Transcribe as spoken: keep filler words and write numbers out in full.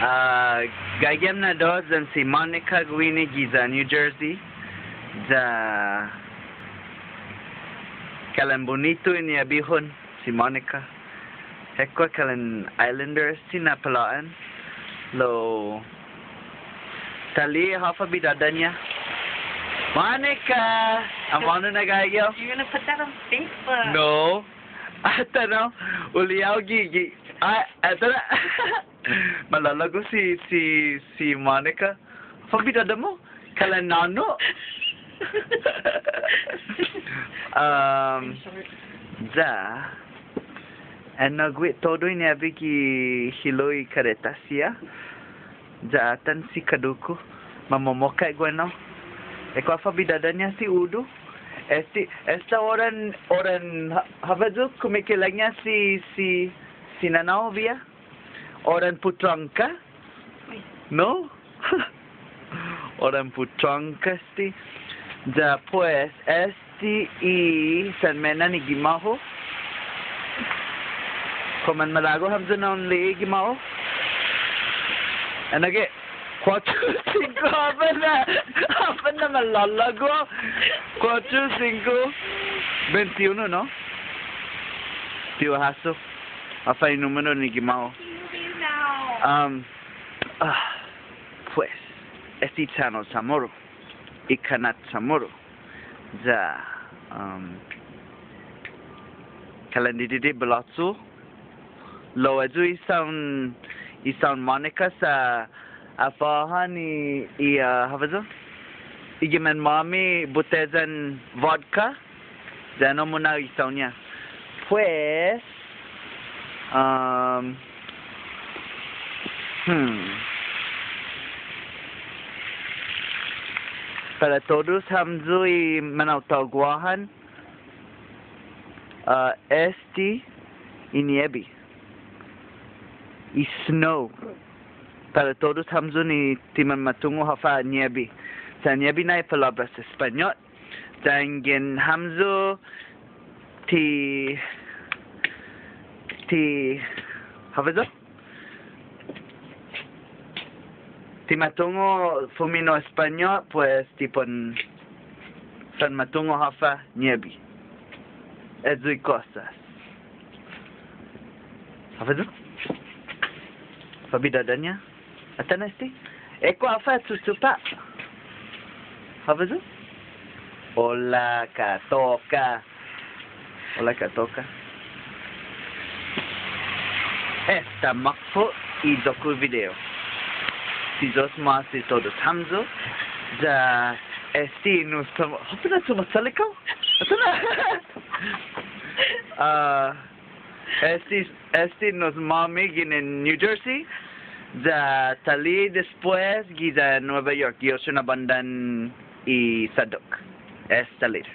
Ah, gaige ham na dos yan si Monica guini giya New Jersey. Ya kalan bunitu i ni'ebihon si Monica. Hekkua' kalan Islanders si na palao'an. Lao tali, håfa bidådå-ña? Monica! Amånu na gaige hao? You're gonna put that on Facebook. No. Atan hao, uli hao gi, gi, ah, atan na. Malalago si, si, si Monica. Håfa bidådå-mu? Kalan nåno. Um, ya. Ennao gui' todu i ni'ebi gi hilo' i kareta siha. Ya atan si Kaduku. Mamomokkat guenao. Hekkua' håfa bidådå-ña si Udu. Este, esta oran, oran, ha-, håfa ayu kumeke'ilek-ña si, si, si nanå-hu biha. Oran putrångka. No? Oran putrångka este. Ya pues, este i sanme'nan i gima'-hu. Kao manmalago' hamyo na un li'e' i gima'-hu? Ennao gui', kuåttro singko, håfa na, håfa na malalago'. Kuåttro singko, bente uno, no? Ti hu hasso. Håfa i numeru ni gima'-hu? Um, ah, pues, este i Tano' CHamoru, i Kanat CHamoru. Ya, um, kalan didide' Balåchu. Lao ayu i sound, i sound Monica sa' afåhan i, i, uh, håfa ayu? I gi manmåmi boteyan vodka. Ya ennao muna'o i sound-ña. Pues, um, hmm. Para todus hamyo i manaotao Guåhan, uh, este i ni'ebi. I snow. Para todus hamyo ni ti manmatungo' håfa ni'ebi. Sa' ni'ebi na i palåbras Españot. Yanggen hamyo ti, ti, håfa ayu? Ti matungo' fumino' Españot, pues, ti para un fanmatungo' håfa ni'ebi. Ayu i kosas. Håfa ayu? Håfa bidådå-ña? Atan este? Hekkua' håfa tutupa'. Håfa ayu? Hola, Katoka. Hola, Katoka. Esta makpo' i iyo-ku video. Si Yu'os ma'åse' todus hamyo. Ya este nos, håfa na tumatalek hao? Atan na. Ah, Este, este nos-måmi ginen New Jersey, ya tali despues giya Nueva York, gi otro na bandan i saddok. Esta later.